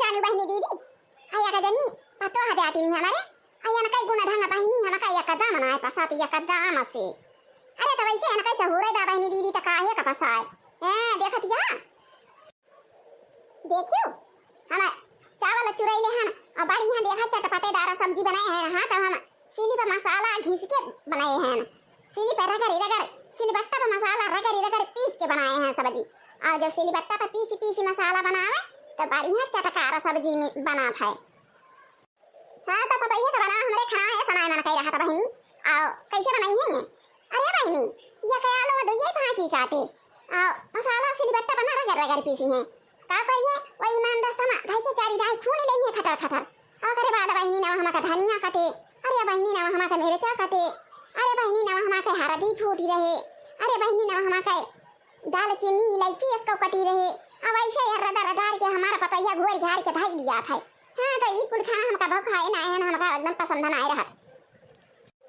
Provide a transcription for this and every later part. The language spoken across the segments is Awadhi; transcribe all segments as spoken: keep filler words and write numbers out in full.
अरे बहिनी दीदी, अरे एक जनी पतोह जाति नहीं हमारे, अरे इनका गुण ढंग बहिनी हमका एकदम नाय पसात एकदम से। अरे तो वैसे इनका सहूरे बा बहिनी दीदी, तो काहे का पसाए? हैं, देखत या? देखियो, हम चावल चुरैले हन और बढ़िया देखा चटपटेदार सब्जी बनाए हैं। हाँ, तो हम सिली पर मसाला घिस के बनाए हैं, सिली पर रगड़ी रगड़, सिलबट्टा पर मसाला रगड़ी रगड़ पीस के बनाए हैं सब्जी। और जब सिलबट्टा पर पीसी पीसी मसाला बनावे तो बढ़िया चटकार सब्जी में बनात है। हाँ, तो पतोहिया का बना हमरे खाना है, सनाए मन कह रहा था बहिनी। आओ, कैसे बनाई है ये? अरे बहिनी, ये क्या लो, दो ये भांची काटे। आओ, मसाला सिलबट्टा पर रगड़ रगड़ पीसी है। का करिए, वो ईमान दस्ता मा धाई के चारी दाई खून ले है खटर खटर। और करे बाद बहिनी ना हमका धनिया काटे। अरे बहिनी ना हमका मिर्चा काटे। अरे बहिनी ना हमका हरदी फूटी रहे। अरे बहिनी ना हमका दालचीनी, इलायची एक कटी रहे। अब ऐसे यार रदा रदार के हमारा पतोहिया घोर घार के धाई दिया था। हाँ, तो ई कुल खाना हमका बहुत खाए ना है, हमका एकदम पसंद ना आए रहत।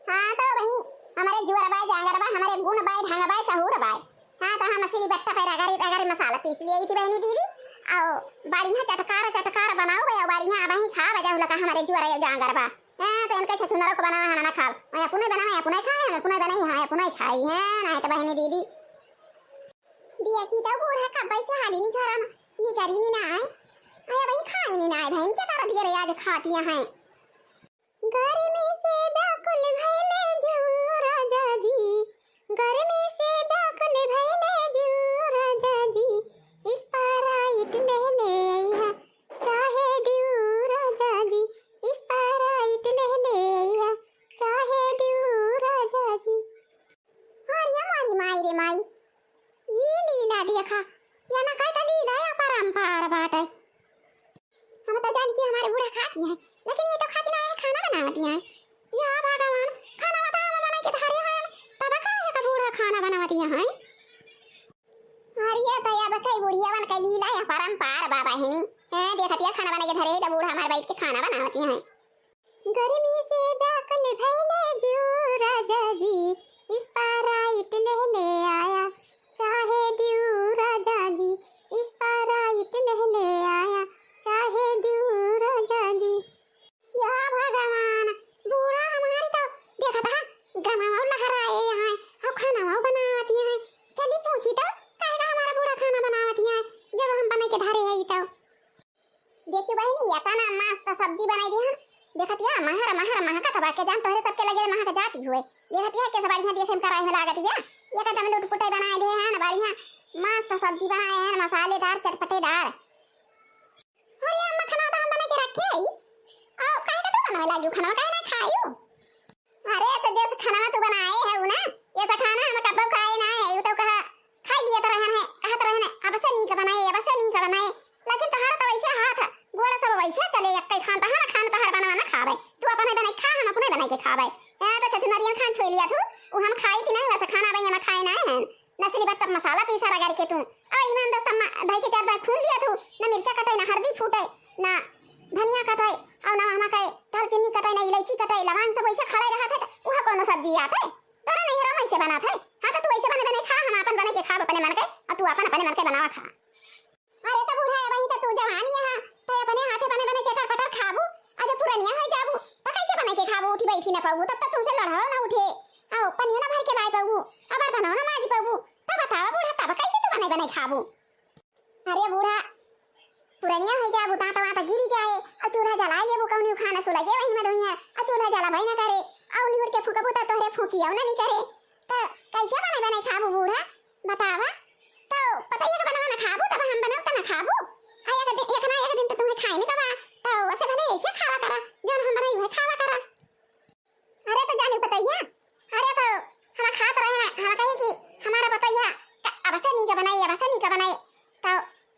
हाँ, तो वही हमारे जुअर बाय, जांगर बाय, हमारे गुण बाय, ढंग बाय, सहूर बाय। हाँ, तो हम सिलबट्टा पे रगड़ी रगड़ी मसाला पीस लिए थी बहिनी दीदी। आओ, बढ़िया चटकार चटकार बनाओ भैया, बढ़िया अब ही खा बजा लगा हमारे जुअर जांगर बा। हाँ, तो इनके छछुनरो को बनावे हम ना खाब। मैं अपने बनावे, अपने खाए, हम अपने बनाई, हम अपने खाई हैं, नहीं तो बहिनी दीदी। देखी तो बूढ़ा कब से हाली नहीं घर में, नहीं करी नहीं ना आए। अरे भाई खाई नहीं ना आए, बहन के तरह दिए रे आज खाती हैं। गर्मी से व्याकुल भइले जीव राजा जी, गर्मी से व्याकुल भइले जीव राजा जी, Sprite ले ले अइहा, चाहे Dew राजा जी, Sprite ले ले अइहा, चाहे Dew राजा जी। अरे मारी माई रे माई, ई लीला देखा, या ना कहता लीला या परंपार बाटे। हम तो जानी कि हमारे बूढ़ा खाती हैं, लेकिन ये तो खाती ना है, खाना बनावती हैं। या भगवान, खाना बताओ, हम बनाई के धरे हैं, तब का है तो बूढ़ा खाना बनावती हैं? अरे ये तो अब कई बुढ़िया बन के लीला या परंपार बा बहिनी। हैं, देखती है खाना बनाई के धरे है तो बूढ़ा हमारे बैठ के खाना बनावती हैं। गर्मी से व्याकुल भइले जीव राजा जी, Sprite ले ले आया, चाहे Dew राजा जी, Sprite ले ले आया, चाहे Dew राजा जी। या भगवान, बूढ़ा हमारे तो देखत है, गनवा लहराए हैं, और खानवा बनावती हैं। चली पूछी तो, काहे का हमारा बूढ़ा खाना बनावती हैं, जब हम बना के धरे आई तो। देखियो बहिनी, एतना मस्त सब्जी बनाई दी हम। देखत या, महर, महर महकत बा, के जान तोहरे सबके लगे महक जाती हुए। देखत या, कैसे बढ़िया देखे में कराई में लागत या। एकदम लुटपुटे बनाए दे हैं, बढ़िया मस्त सब्जी बनाए हैं, मसालेदार, चटपटेदार। अरे अम्मा, खाना तो हम बना के रखे हई। आओ, काहे का तू बनावे लागी? खाना काहे ना खायू? अरे, तो जैसे खाना तू बनाए है उ ना, ये तो खाना हम कब्बो खाए ना है, यू तो कहा, खाई लिए तो रहन है, कहत रहन है, अब से नीक बनाए, अब से नीक बनाए। लेकिन तोहार तो वैसे हाथ, गोड़ सब वैसे चले, एक्के खान तहार, खान तहार बनवा ना खावे। तू अपने बनाई खा, हम अपने बनाई के खावे। ए, तो छछुनरिया खान छोड़ लिया तू, उ हम खाई थी नहीं, वैसे खाना भैया ना खाए ना है। नसली बत्तख मसाला पीसा रगड़ के तू। अब ईमान दस्ता मा-, भाई के चार दाई खून दिया तू। ना मिर्चा कटे, ना हरदी फूटे, ना धनिया कटे, और ना हमा के दालचीनी कटे, ना इलायची कटे, लवांग सब वैसे खड़े रहत है, तो वह कौनो सब्जी आते? तोरा नहीं हरा वैसे बनात है। हाँ, तो तू वैसे बने बने खा, हम अपन बने के खाब अपने मन के, और तू अपन अपने मन के बनावा खा। अरे तो बूढ़ा है, वही तो तू जवानी है, तो अपने हाथे बने बने चटर पटर खाबू, आ जब पुरनिया हो जाबू, तो कैसे बने के खाबू? उठी बैठी ना पाबू, तब तक तुमसे लड़ाओ ना उठे, आओ पनिया ना भर के लाए पाबू, अब बर्तन ना माज पाबू, तब बतावा बूढ़ा, तब कैसे तू बने बने खाबू? अरे बूढ़ा, पुरनिया हो जाबू, ता तो वहाँ तो गिरी जाए, और चूल्हा जला लेबू, कौनी खाना सुलगे वही में धोइया, और चूल्हा जला भाई ना करे, और निहुर के फूकबू तो तोहरे फूकी और ना नहीं करे, तो कैसे बने बने खाबू बूढ़ा? बतावा, तो पतोहिया के बनवा ना खाबू, तब हम बनाऊ तो ना खाबू। आ एक दिन, एक ना एक दिन तो तुम्हें खाए नहीं कबा, तो वैसे भले ऐसे खावा करा, जौन हम बनाई वह खावा करा। अरे तो जानी पतोहिया, अरे तो हम खात रहे ना, हम कहे कि हमारा पतोहिया क-, अब से नहीं का बनाई, अब से नहीं का बनाई, तो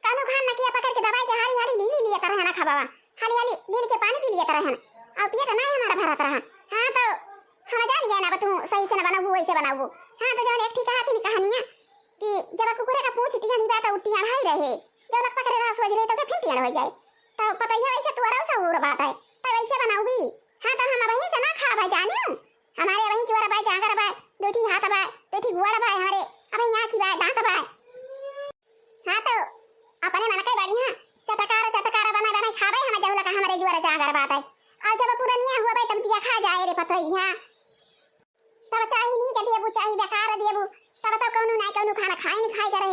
कानू खान नकिया पकड़ के दबाई के हारी हारी लीली लिया तरह ना खावा, हाली हाली लील के पानी पी लिया तरह ना, और पेट ना हमारा भरत रहा। हाँ तो हम जान गए ना, अब तू सही से ना बनाबू, वैसे बनाबू। हाँ तो जौन एक ठीक हाथ में कहानिया कि जब कुकुरे का पूंछ टिया नहीं बा तो उ टिया भाई रहे, जब लक पकड़े रहा सोच रहे तो के फिर टिया हो जाए। तो पतोहिया वैसे तोरा सहूर बात है, तो वैसे बनाऊबी। हाँ तो हम वहीं से ना खाबे जानियो, हमारे वहीं चोर बा, जांगर बा, दो ठी हाथ बा, दो ठी गोड़ बा, हमारे अब यहाँ की बा, दांत बा। हाँ तो अपने मन के बढ़िया चटकार चटकार बना बना खाबे। जुआर जागर बाटे। अउ जब पुरनिया हुआ बे तब दिया खा जाए रे पतोहिया। तब चाही नीक देबू, चाही बेकार देबू, तब तो कौनो नाई कौनो खाना खाई नहीं खाई करे।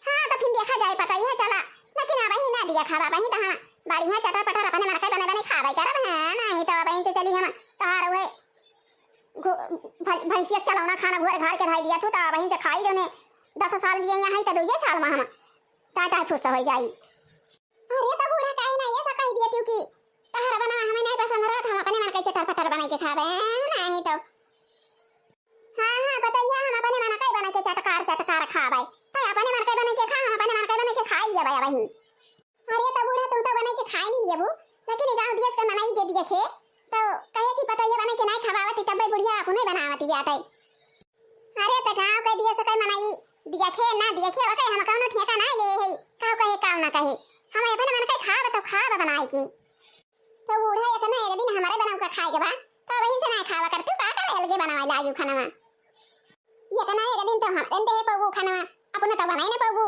हाँ, तो फिर देखा जाए पतोहिया चला, लेकिन अबहीं ना दिया खावा, अबहीं तो हम बढ़िया चटर पटर अपने मन के बने बने खावे करब, हाँ, नहीं तो अबहीं से चली हम तोहार उहे घु-, भल-, भैंसिया के चलौना खाना घोर घार के धई दिया तू, तो अबहीं से खाई जौने दस साल दिए यहाँ है, तो दुइये साल में हम टाटा फुस हो जाई। अरे तो बूढ़ा काहे ना ये सब कह दिया तू कि तहरा बनावा हमें नहीं पसंद रहत, हम अपने मन के चटर पटर बनाई के खाबे, नहीं तो। हाँ, हाँ, पतोहिया हम अपने मन के बनाई के चटकार चटकार खाबे। तो अपने मन के बनाई के खा, हम अपने मन के बनाई के खाई लेबे अबहीं। अरे तो बूढ़ा तू तो बनाई के खाई नहीं लेबू, लेकिन ई गाँव दियस के मनई जे दिया खे, तो कहे कि पतोहिया बनाई के नहीं खवावत, तब बुढ़िया अपने बनावत जाते। अरे त गाँव के दिया से कई मनई दिया खे ना दिया खे, ओके हम कौनो ठेका ना ले है, काऊ कहे काऊ ना कहे, हम अपने मन के खाब तो खाब बनाए के। तो बूढ़ा इतना एक दिन हमारे बनाऊ का खाए के बा, तो वहीं से ना खावा कर, तू का कर अलगे बनावे लागी खाना? इतना एक दिन तो हम दे पबू खाना, अपना तो बनाई ना पबू।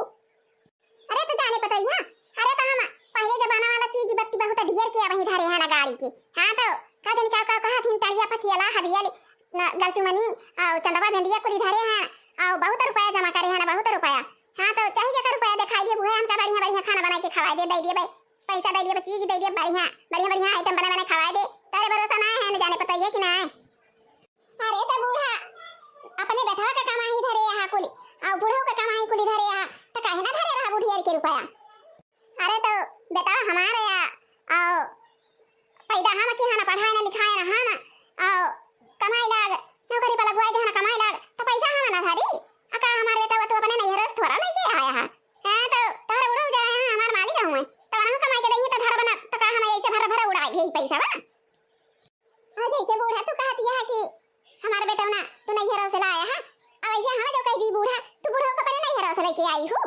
अरे तो जाने पतोहिया, अरे तो हम पहले जमाना वाला चीज बत्ती बहुत ढेर के अबहीं धरे हैं ना गाड़ी के। हाँ तो का जानी का, का कहा थी, टड़िया पछियला हबियल न गलचुमनी, और चंदवा भेंडिया कुली धरे हैं, और बहुत रुपया जमा करे हैं ना, बहुत रुपया। हाँ तो चाहे जेकर रुपया दिखाई दिए, बुढ़ा हमका बढ़िया बढ़िया खाना बनाई के खवाई दे, दे दिए भाई, पैसा दे दिए, चीज दे दिए, बढ़िया बढ़िया बढ़िया आइटम बना बना खवाई दे। तारे भरोसा ना है ना जाने पतोहिया कि ना है। अरे त बूढ़ा अपने बेटवा का कमाई धरे यहाँ कुली, और बूढ़ो का कमाई कुली धरे यहाँ, तो काहे ना धरे रहा बुढ़ियर के रुपया? अरे तो बेटा हमारे या, और पैदा हम की हना पढ़ाए ना लिखाए ना हम, और कमाई लाग नौकरी पर लगवाए दे ना कमाई लाग, तो पैसा हम ना धरी। अका हमार बेटा वो तो अपने नैहर से थोड़ा लेके आया है। हाँ तो तारा बूढ़ो जाए हैं हमार मालिक हुए, तो वहाँ कमाई के देंगे तो घर बना, तो का हम ऐसे भर भर उड़ाए यही पैसा बना। और जैसे बूढ़ा तू कहती है कि हमार बेटौना तू नैहरों से लाया है, अब ऐसे हमें जो कह दी बूढ़ा, तू बूढ़ो को अपने नैहरों से लेके आई हो।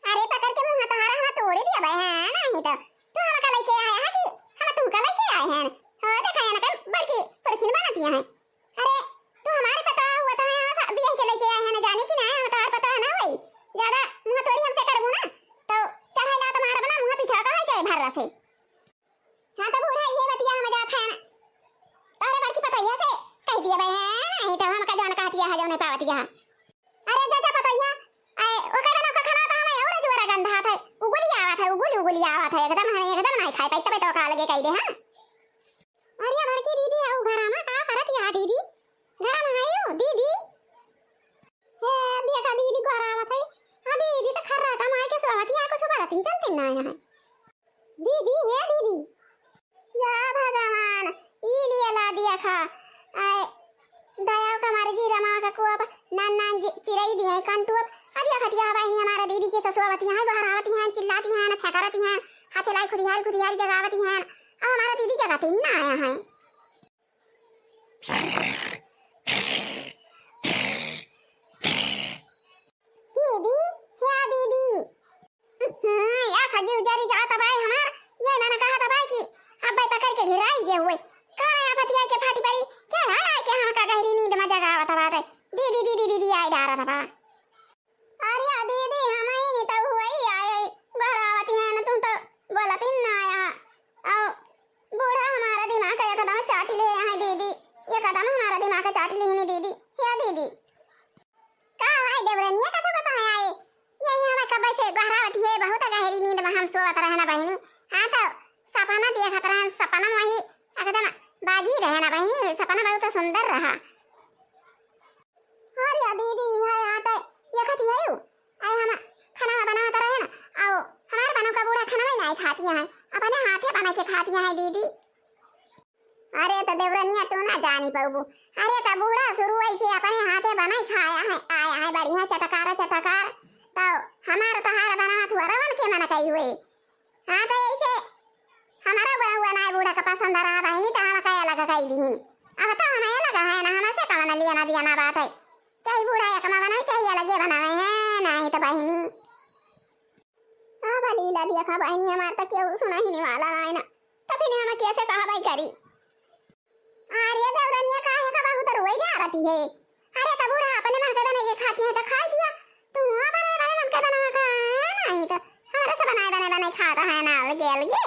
अरे पकड़ के मुँह तोहारा हम तोड़े दिया बे हैं, नहीं तो तू हमका लेके आया है कि हम तुमका लेके आए हैं? हो देखा है ना कल बल्कि पुरखिन बनती हैं। अरे तू हमारे पता हुआ तो है, हम बियाह के लेके आए हैं ना, जाने कि ना हम तोहार पता है ना भाई, ज्यादा मुँह तोड़ी हमसे करबू ना तो चढ़ाई ला तुम्हारा बना मुँह पीछा का है जाए भर्रा से। हाँ, तो बूढ़ा ये बतिया हम जात है ना। तोहरे बड़की पतोहिया से कह दिए बे हैं, नहीं तो हमका जौन कहतिया है, जौन पावतिया है। अरे जा, जा पतोहिया, आए, ओकर ना तो खाना तो हमें और जोरा गंधात है। उगुली आवत है, उगुली, उगुली आवत है, एकदम है, एकदम नहीं खाए पाई, तबे तो का लगे कह दे, हाँ। अरे बड़की दीदी, हऊ घरा में का करत या दीदी? घरा में है यो, दीदी? हे, देखा दीदी, घर आवत है। हाँ, दीदी तो खर्राटा मार के सोवत, यहाँ कुछ बोलत ही चलते ना यहाँ। दीदी, हे दीदी। या भगवान, ई लिए ला दिया खा। आए, दया का मारे जी रमा का कोप, नान नान जी, चिरई दिए कंटुअप। आ दिया खटिया बहिनी हमारा दीदी के ससुआवती हैं, गोहरावती हैं, चिल्लाती हैं, फेंकरती हैं, हाथे लाई खुदिहारी खुदिहारी जगावती हैं। अब हमारा दीदी जगाते ही ना आया है। दीदी, या दीदी। हम्म, या खजी उजारी जात बाई हमार, ये मैंने कहा था बाई कि अब भाई पकड़ के गिराई दे हुए। कहाँ या फटिया के फाटी परी, क्या ना आए के हमका गहरी नींद में जगावत बाटे। दीदी, दीदी, दीदी, आई डारा था बा। अरे दीदी, हम ही नहीं तो हुई आए, गोहरावती हैं ना, तुम तो बोलत ही ना आया। आओ, बूढ़ा हमारा दिमाग का एकदम चाट ले हैं दीदी, एकदम हमारा दिमाग का चाट ले हैं दीदी। हे दीदी, का है देवरनिया का तो बताए आए, यही हमें कब से गोहरावती है, बहुत गहरी नींद में हम सोवत रहना बहिनी। हाँ तो सपना देखत रहन, सपना में ही एकदम बाजी रहना बहिनी, सपना बहुत सुंदर रहा। अरे दीदी, है आटे, ये खती है यू। आए हम खाना बनावत रहे ना, आओ, हमार बनो का बूढ़ा खाना नहीं खाती है, अपने हाथे बना के खाती है दीदी। अरे तो देवरनिया तू ना जानी पउबू। अरे तो बूढ़ा शुरू ऐसे अपने हाथे बनाई खाया है, आया है बढ़िया चटकार चटकार। तो हमार तोहार बनावत हुआ रवन के मन कही हुए। हाँ तो ऐसे हमारा बउआ ना बूढ़ा का पसंद रहा बहिनी, तो हम कहे अलग कही दी। अब तो हम अलग है ना, हमसे कवन लिया ना दिया ना बात है। चाहे बूढ़ा एक में बनाए, चाहे अलगे बनाए हैं, नहीं तो बहिनी। अब लीला देखा बहिनी, हमार तो केहू सुना ही नहीं वाला है ना, तो फिर हम कैसे कहा भाई करी? अरे देवरनिया, काहे का बहुत रोई जा रहती है? अरे तो बूढ़ा अपने मन के बने के खाती है तो खाई दिया, तू अपने, अपने मन के बना खा, नहीं तो हमारे से बनाए, बनाए, बनाए खाता है ना अलगे अलगे।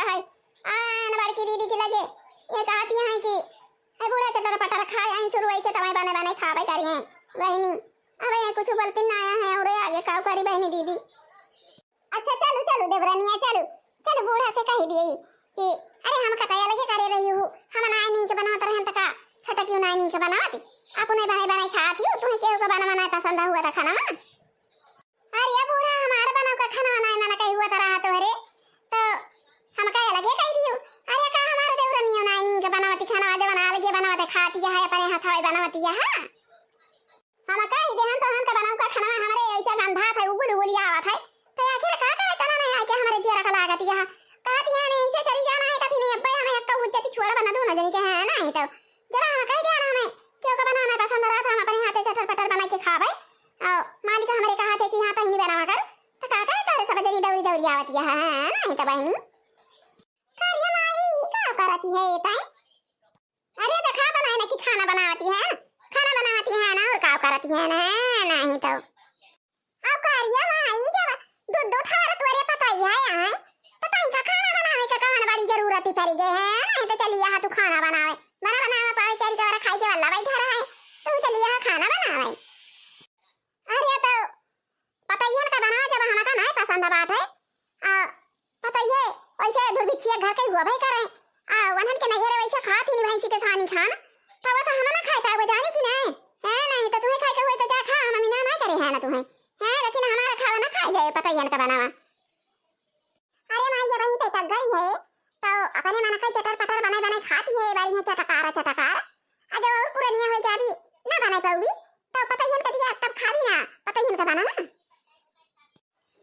है, आन बड़की दीदी के लगे, ये कहती हैं कि "ए बूढ़ा चटर पटर खाए आई शुरू ऐसे तमाई बने बने खावे करिए बहिनी।" अब ये कुछ बोलती ना आया है और आगे का करी बहिनी दीदी। अच्छा चलू चलू देवरनिया चलू, चलू बूढ़ा से कह दिए कि "अरे हम कतई अलगे करे रही हूँ, हम नाई नीक बनावत रहन त का छटकियो नाई नीक बनावत, अपने बने बने खात ही, तुम्हें केहू का बना बनाए पसंद हुआ था खाना?" अरे बूढ़ा, हमार बनवा का खाना नाई मन कही हुआ त रहा तोहरे, तो हम का अलगे कह दियो। अरे का हमार देवरनियो नाई नीक बनावती खाना, जे बना अलगे बनावते खाती है, अपने हाथवे बनावती है। हम कह देहन तो हमका बनवा का खाना हमरे ऐसा गंधा था, उगुल उगुल आवत है, तो आखिर का करे तना नहीं आके हमरे जियरा का लागत है। कहती है नहीं से चली जाना है, तो फिर अब्बे हमें एक उज्जती छोड़ बना दोनों जनी के है ना, है तो जब हम कह दिया ना हमें क्यों का बनाना पसंद रहा था, हम अपने हाथे चटर पटर बना के खावे। और मालिक हमरे कहा थे कि "हाँ, तहिनी बनावा कर।" तो का करे तोरे सब जनी दौरी दौरी आवत है, हाँ, नहीं तो बहिनी। करिया माई, का करती है ये ताई? अरे देखा बनाए ना कि खाना बनावती है, खाना बनावती है ना, और का करती है ना, नहीं तो। अब करिया माई जब दो दो ठार तोरे पतई है, आए, पतई का खाना बनावे का कौन बड़ी जरूरत ही पड़ी गई है, नहीं तो चली यहाँ तू खाना बनावे, बना बनावे पावे चारी कबार खाई के वाला बैठा रहा है, तू चली यहाँ खाना बनावे। अरे तो पतइहन का बनावा जब हमका नाय पसंद बाटे। आ, पतइहे वैसे दुर्भिक्षिया घर के हुआ भाई करे। आ, वनहन के नैहरे वैसे खात ही नहीं भैंसी के सानी खान। तब तो हम ना खाए पाए जानी कि नहीं? है नहीं तो तुम्हें खाए के हुए तो जा खा, हम ना नाय करे है ना तुम्हें। है लेकिन हमारा खावा ना खाए जाए पतइहन का बनावा। अरे माई, ये वही तो चग्गड़ी है, तो अपने मन का चटर पटर बनाए बनाए खाती है, बड़ी है चटकार चटकार। आ जब और पुरनिया हो जाबी, ना बनाए पाऊबी, तो पतइहन का दिया तब खाबी ना, पतइहन का बना ना।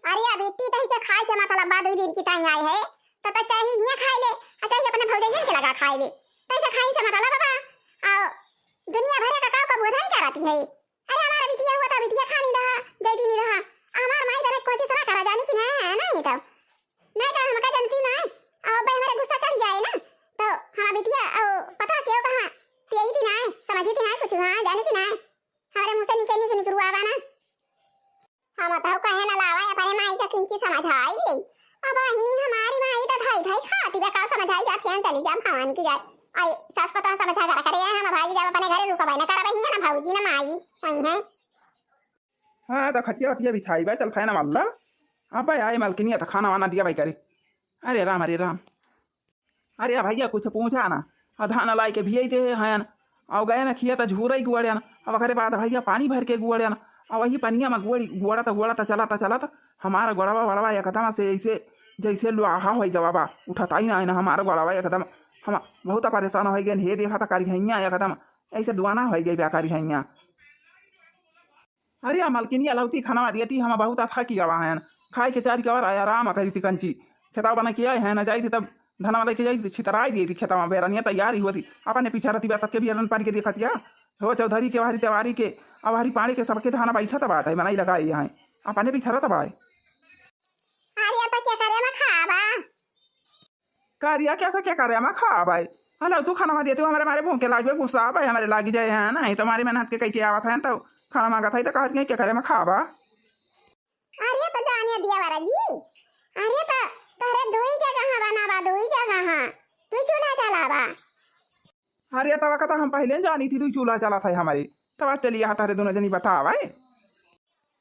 अरे अब इतनी तही से खाए से मतलब बाद दुई दिन की ताई आए है, तो तब चाहे हियाँ खाए ले, आ चाहे अपने भौजाइयन के लगा खाए ले, तही से खाई से मतलब बाबा। आ दुनिया भर का काव का बोझा नहीं कराती है। अरे हमारा बिटिया हुआ था, बिटिया खानी रहा, जैदी नहीं रहा, हमार माई बहन कोची सना करा जानी कि ना, नहीं तो, नहीं तो हमका जनती ना। अब भाई हमारे गुस्सा चढ़ जाए ना, तो हमारा बिटिया, ओ, पता क्यों कहाँ, तेई दिन आए, समझी थी ना कुछ, हाँ, जानी थी ना, हमारे मुँह से निकल निकल निकलुआ बा ना। हम तो कहे ना लावा, अपने माई का किंची समझाई दी। अब बहिनी हमारी माई तो धाई धाई खाती बा, का समझाई जात है, चली जा भवानी की जाए। आई सास पता समझा कर करे, हम भागी जाब अपने घरे, रुका भाई ना करब, हियाँ ना भौजी ना माई, वही है। हाँ, तो खटिया वटिया बिछाई बा, चल खाए ना मल्ला। अब आई मलकिनिया तो खाना वाना दिया भाई करे। अरे राम, अरे राम। अरे भैया, कुछ पूछा ना, आ धान लाई के भियाई दे हयन, और गए ना खिया त झूरई गुआड़िया ना, अब ओकरे बाद भैया पानी भर के गुआड़िया ना, और वही पनिया में गुआड़ी गुआड़त गुआड़त चलत चलत हमारा गोड़वा वड़वा एकदम से ऐसे जैसे लोहा होई गवा बा, उठत ही ना, ना हमारा गोड़वा एकदम, हम बहुत परेशान हो गए। हे देखा त करिहैया एकदम ऐसे दुआना हो गई बा करिहैया। अरे आ मलकिनिया लौती खाना दिया थी, हम बहुत अच्छा किया हुआ है, खाए के चारी कवर आया आराम करी थी कंची, खेतावा बना के आए हैं ना, जाई थी तब धनवा लेके जाई थी, छितराई दी थी खेतवा, बेरनिया तैयार ही हुआ थी, अपने पीछे रहती बा, सबके बियरन पारी के देखतिया, हो चौधरी के, हरी तिवारी के, अब हरी पानी के, सबके धान बैठा तब आटा बनाई लगाई यहाँ, अपने पीछे रहता बाय। अरे तो क्या करे में खाबा? करिया कैसे क्या करे में खाबा? हलो तू खाना देती हो, हमारे मारे भूख के लाग गए, गुस्सा आबे हमारे लागी जाए हैं, नहीं तो हमारी मेहनत के कह के आवत हैं तो खाना मांगत है तो कहत हैं क्या करे में खाबा? अरे तो जाने दिया वाला जी, अरे तो तोहरे दुई जगह बनाबा, दुई जगह, दुई चूल्हा जलाबा। अरे तब का तो हम पहले जानी थी दुई चूल्हा जलत है हमारे, तब चलिए हाँ तोहरे दोनों जनी बतावे।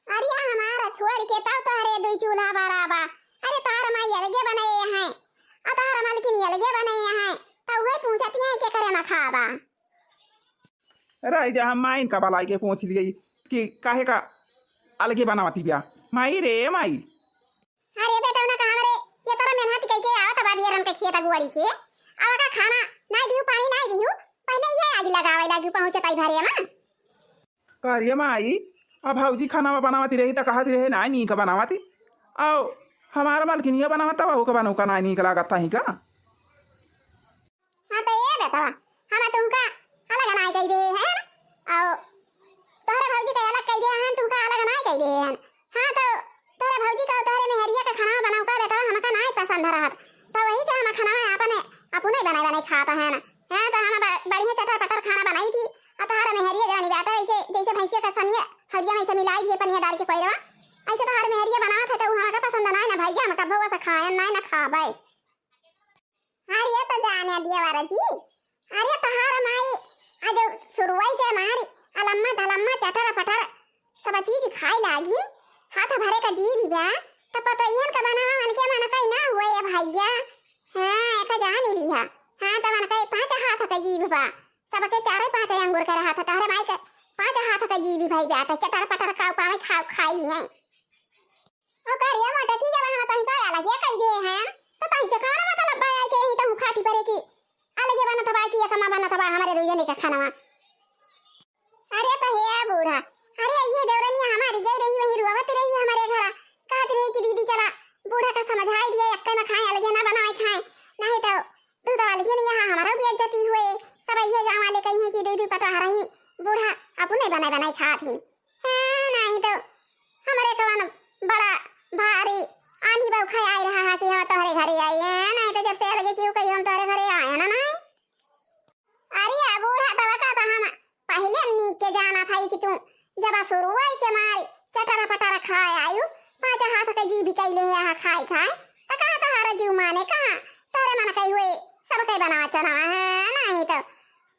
अरे हमारा छोड़ के तब तोहरे दुई चूल्हा बराबा। अरे तोहर माई अलगे बनाए हैं, और तोहर मलकिन अलगे बनाए हैं, तो वही पूछती हैं के करे में खाबा। रह जा, हम माइन का बलाई के पूछ लिए कि काहे का अलगे बनावती बिया। माई रे माई। अरे बेटा, उन्हें कहा रे, ये तरह मेहनत कई के आवत बा बियरन के खेत गुआरी के, अब का खाना नाई दिहु, पानी नाई दिहु, पहले ये आग लगावे लागी पहुँचत आई भरे मन। का रे माई, अब भौजी खाना बनावती रही त कहती रहे नाई नीक बनावती, आओ हमारा मलकिनिया बनावत बा, ओका बनौका नाई नीक लागत ही का? हाँ तो ए बेटवा, हम तुमका अलग नाई कही रहे हैं, आओ तोहरे भौजी का अलग कही रहे हैं, तुमका अलग नाई कही रहे हैं। हाँ तो तोहरे भौजी का, तोहरे मेहरिया का खाना बनाओ का बेटवा, हमका नाई पसंद रहत, तो वही से हम खाना अपने, अपने बनाए बनाए खात हैं ना। हाँ तो हम ब-, बढ़िया चटर पटर खाना बनाई थी, और तोहरे मेहरिया जानी बेटा ऐसे जैसे भैंसिया का सनिया हरिया में से मिलाई दिए पनिया डाल के कोयरवा, ऐसे तोहरे मेहरिया बनावत है तो उ हमका पसंद नाई ना भैया, हम कभो से खाए नाई ना खाबे। जाने दिया वाला जी। अरे तहार माई, आज सुरुवाई से मारी, अलम्मा धलम्मा चटर पटर सब चीज खाए लागी। हाथ भरे का जीभ बा, त पतोहियन का बनावा मन के मन कई ना हुए ये भैया। हाँ, एक जान ही लिहा। हाँ, त मन कई पाँच हाथ का जीभ बा, सबके चारे पाँच अंगूर के रहा था, तहरे माई के पाँच हाथ का जीभ भाई बा, त चटर पटर खाओ पावे खाओ खाई लिए। ओ करिया मोटा चीज बा, हाँ, तहीं का अलगे कई दे हैं, त तहीं से कौन मतलब बा आई के यही तहूँ खाती परे की अलगे बनत बा कि एकमा बनत बा हमारे दुई जने का खानवा। अरे तो हे बूढ़ा, अरे ये देवरनिया हमारी गई रही, वहीं रुआवत रही हमारे घरा, कहत रही कि दीदी चला बूढ़ा का समझाई दिए, एक्के में खाए, अलगे ना बनाए खाए, नहीं तो दूध वाली के नहीं यहाँ हमारा भी इज्जती हुए, सब ये गाँव वाले कही हैं कि दीदी पता रही बूढ़ा अपने बनाए बनाए खात ही। हाँ, नहीं तो हमरे कवन बड़ा भारी आंधी बौखा आई रहा है कि हम तोहरे घरे आई हैं, नहीं तो जब से अलगे क्यों कही हम तोहरे घरे आए ना, नहीं। अरे आ बूढ़ा तब का तो हम पहले नीक के जाना था कि तू जब शुरुआत से मारी चटर पटर खाए आयु, पाँच हाथ के जीभ कैले है यहाँ खाए खाए, तो कहाँ तोहरा जीव माने, कहाँ तोहरे मन कही हुए सब कई बनावा चनावा है, नहीं तो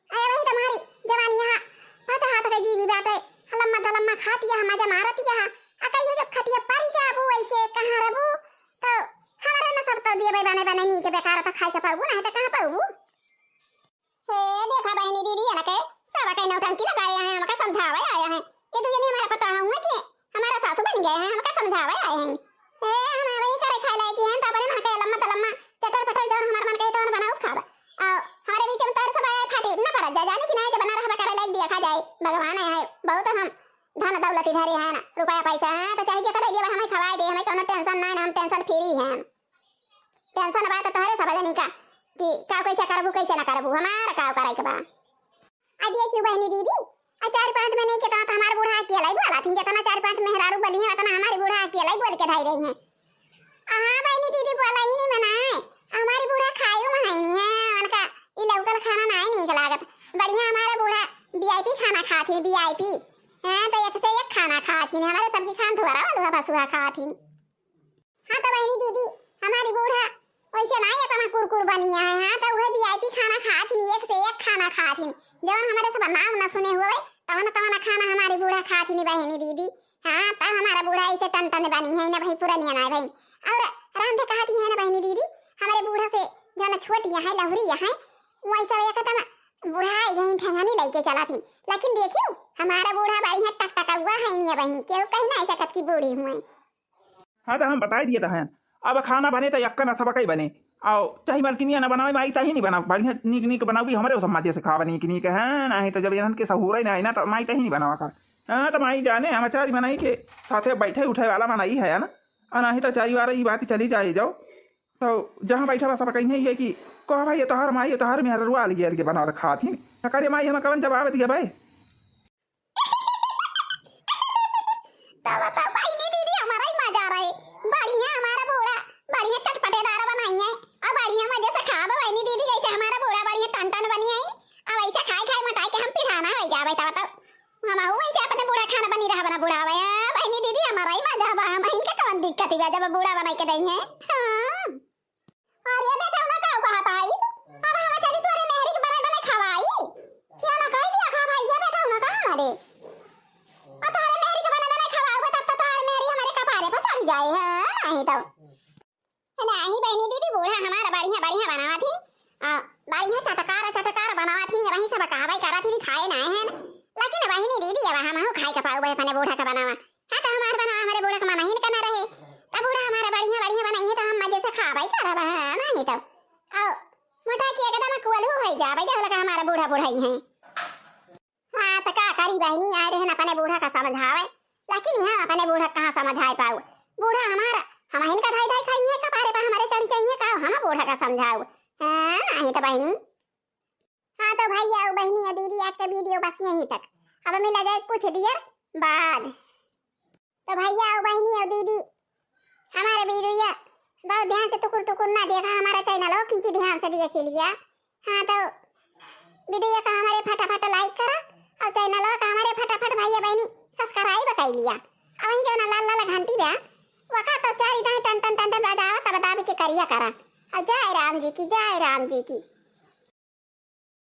अरे वही तुम्हारी जवानी यहाँ पाँच हाथ के जीभी बाटे, लम्मा दलम्मा खाती है, मजा मारती है। आ कहियो जब खटिया परी जाबू ऐसे कहाँ रहबू, तो हमारे न सब तो दिए भाई बने बने नी के बेकार तो खाई के पाबू, नहीं तो कहाँ पाबू। हे देखा बहनी दीदी, ये लके सब कई नौटंकी लगाए हैं, हमका समझावे आए हैं। ये दुजनी हमारा पता हुए कि हमारा सासू बन गए हैं, हमका समझावे आए हैं। ए, हम वही करे खाए लायक ही हैं, तो अपने मन के लम्मा तो लम्मा, चटर पटर जौन हमार मन के तौन बनाऊ खाब। आ, हमारे बीच में तोर सब आए फाटे न पड़ा जा, जाने कि ना जब बना रहबा करे लायक दिया खा जाए। भगवान है, है, बहुत हम धन दौलत इधर ही है ना, रुपया पैसा है, तो चाहे जे करे दिया हमें खवाए दे, हमें कोनो tension ना है, हम tension free हैं। Tension बा तो तोहरे सब जनी का, कि का कैसे करबू, कैसे ना करबू, हमार का करे के बा। आ देखियो बहनी दीदी, आ चार पांच महीने के तो हमार बूढ़ा अकेला ही बोला थी, जितना चार पांच मेहरारू बनी है, उतना हमारी बूढ़ा अकेला ही बोल के धाई रही है। आ हाँ बहनी दीदी, बोला ही नहीं मना है, हमारी बूढ़ा खायू में है नहीं है, उनका ई लौकल खाना ना ही नीक लागत। बढ़िया हमारा बूढ़ा VIP खाना खात ही, VIP। हाँ, तो एक से एक खाना खात ही, हमारे सबकी खान थोड़ा वालू है, बसुआ खात ही। हाँ तो बहनी दीदी, हमारी बूढ़ा वैसे ना ये तना कुरकुर बनिया है। हाँ तो वह VIP खाना खात ही, एक से एक खाना खात ही, जवन हमारे सब नाम ना सुने हुए, तवन तवन खाना हमारी बूढ़ा खात ही बहनी दीदी। हाँ तो हमारा बूढ़ा ऐसे टन टन बनी है ना भाई, पुरनिया ना है भाई। और रांधे कहती है ना बहनी दीदी, हमारे बूढ़ा से जौन छोटी है, लहुरी है, वैसा एकदम बूढ़ा यही ठेंगानी लेके चला थी। लेकिन देखियो हमारा बूढ़ा बारी है टकटका हुआ है नहीं बहन, केहू कहीं ना ऐसा कतकी बूढ़ी हुए। हाँ, तो हम बताई दिए तो हैं। अब खाना बने तो यक्का में सबकई बने। आओ, चाहे मलकिनिया ना बनावे, माई तही नहीं बनावे। बढ़िया नीक नीक बनावी, हमरे सब मजे से खावे नीक नीक, हैं? नहीं तो जब इन्हन के सहूरे ना आई ना, तो माई तही नहीं बनावा का। हाँ, तो माई जाने, हम चारी बनाई के साथे बैठे उठे वाला मनई है ना। और नहीं तो चारी वारा ई बात चली जाए जाओ। तो जहाँ बैठा बा सबकई है ये कि कह भाई, ये तोहार माई, ये तोहार मेहररुआ अलगे अलगे बनावत खात ही। तो करे माई, हम कवन जवाब दिया भाई? तब तो बहनी दीदी हमारा ही मजा रहे। बढ़िया हमारा बूढ़ा, बढ़िया चटपटेदार बनाई है। अब बढ़िया मजे से खाब बहनी दीदी, जैसे हमारा बूढ़ा बढ़िया टन टन बनी है। अब ऐसे खाए खाए मोटाए के हम पिढ़ाना हो जावे, तब तो हम वैसे अपने बूढ़ा खाना बनी रहा बना बूढ़ा आवे। बहनी दीदी हमारा ही मजा बा, हम इनके कौन दिक्कत बा जब बूढ़ा बनाई के देंगे। हाँ। अरे बेटा, उन्हें का कहत आई? अब हम चली तोरे मेहरी के बने बने खवाई। या ना कह दिया खा भाई, ये बेटा, उन्हें कहा ना रे। और तोरे मेहरी के बने बने खवाओगे, तब तो तोरे मेहरी हमारे कपारे पर चढ़ जाए है, नहीं तो। नहीं बहनी दीदी, बूढ़ा हमारा बढ़िया, बढ़िया बनावा थी। आ, बढ़िया चटकार, चटकार बनावा थी, वहीं सब कहवाई करा थी, खाए ना है। लेकिन बहनी दीदी, अब हम खाए के पाओ अपने बूढ़ा का बनावा। हाँ, तो हमार बनावा, हमारे बूढ़ा के मना ही न करना रहे। तब बूढ़ा हमारा बढ़िया, बढ़िया बनाई है, तो हम मजे से खाबे करब, हाँ, नहीं तो। आओ, मोटा के एकदम कुअलू हो जाबे, जब लगा हमारा बूढ़ा बुढ़ाई है। हाँ, तो का करी बहनी, आए रहन अपने बूढ़ा का समझावे, लेकिन यहाँ अपने बूढ़ा कहाँ समझाए पाऊ? बूढ़ा हमारा, हम इनका धाई धाई खाई है, कपारे पर हमारे चढ़ी जाइए का, हम बूढ़ा का समझाऊ? हाँ, नहीं तो बहनी। हाँ, तो भैया और बहनी और दीदी, आज का video बस यहीं तक। अब मिला जाए कुछ देर बाद। तो भैया और बहनी और दीदी, हमारे video बहुत ध्यान से टुकुर टुकुर ना देखा, हमारा channel हो किंची ध्यान से देख लिया। हाँ, तो video का हमारे फटाफट like करा और channel का हमारे फटाफट भैया बहनी subscribe कर लिया। अब वहीं जो ना लाल लाल घंटी बा, वका तो चारी दाएं टन टन टन टन बजावा, तब दाबी के करिया करा। आ जय राम जी की, जय राम जी की।